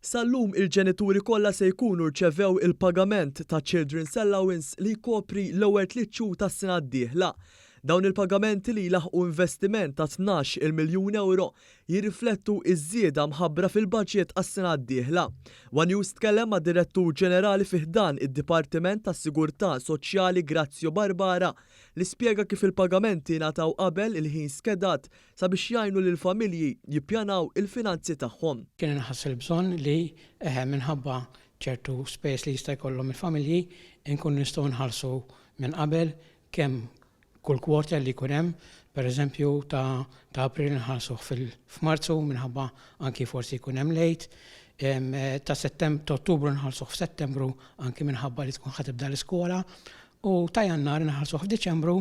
Sal-lum il-ġenituri kollha se jkunu rċevew il-pagament ta' Children's Allowance li jkopri l-ewwel 3 xhur tas-sena d-dieħla. Dawn il-pagamenti, li jlaħqu investiment ta' 12 miljun euro, jirriflettu iż-żieda mħabbra fil-budget għas-sena d-dieħla. One News tkellem ma' Direttur Ġenerali fi ħdan id-Dipartiment tas-Sigurtà Soċjali Grazio Barbara, li spjega kif il-pagamenti ngħataw qabel il-ħin skedat sabiex jgħinu lil familji jippjanaw il-finanzi tagħhom. Kien inħass il-bżonn li minħabba ċertu spejjeż li jista' jkollhom il-familji nkun nistgħu nħallsu minn qabel kemm kull quarter li jkun hemm, pereżempju ta' April nħallsuh f'Marzu minħabba anki forsi jkun hemm late, ta' Settembru, ta' Ottubru nħallsuh f'Settembru anki minħabba li tkun ħa tibda l-iskola u ta' Jannar nħallsuh f'Diċembru,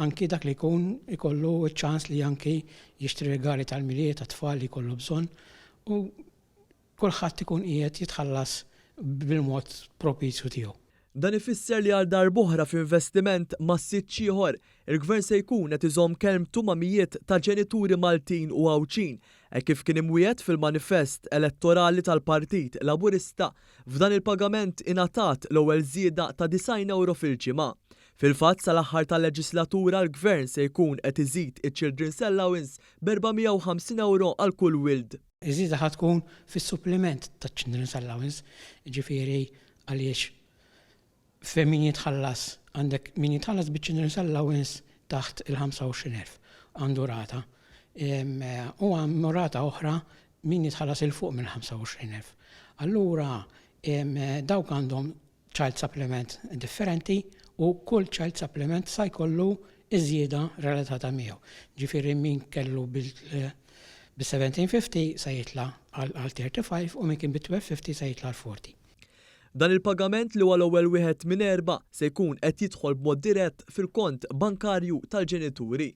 anki dak li jkun ikollu ċ-ċans li anki jixtri regali tal-Milied tat-tfal li jkollu bżonn u kulħadd ikun qiegħed jitħallas bil-mod propizju tiegħu. Dan ifisser li għal darb'oħra f'investiment massiċ ieħor, il-Gvern se jkun qed iżomm kelmtu ma' mijiet ta' ġenituri Maltin u Għawdxin, hekk kif kien imwiegħed fil-manifest elettorali tal-Partit Laburista. F'dan il-pagament ingħatat l-ewwel żieda ta' 90 euro fil-ġimgħa. Fil-fatt, sal-aħħar tal-leġislatura l-Gvern se jkun qed iżid iċ-Children's Allowance b'450 euro għal kull wild. Iż-żieda ħa tkun fis-supplement ta' Children's Allowance, ġifieri għaliex fejn min jitħallas, għandek min jitħallas biċ-Children's Allowance taħt il-25,000 għandu rata. U għandu rata oħra min jitħallas 'il fuq minn 25,000. Allura dawk għandhom child supplement differenti u kull child supplement sa jkollu iż-żieda relatata miegħu. Ġifieri min kellu bil-1750 sa jitla għal 35 u min kien bil-1250 sa jitla għal 40. Dan il-pagament, li huwa l-ewwel wieħed minn erba', se jkun qed jidħol b'mod dirett fil-kont bankarju tal-ġenituri.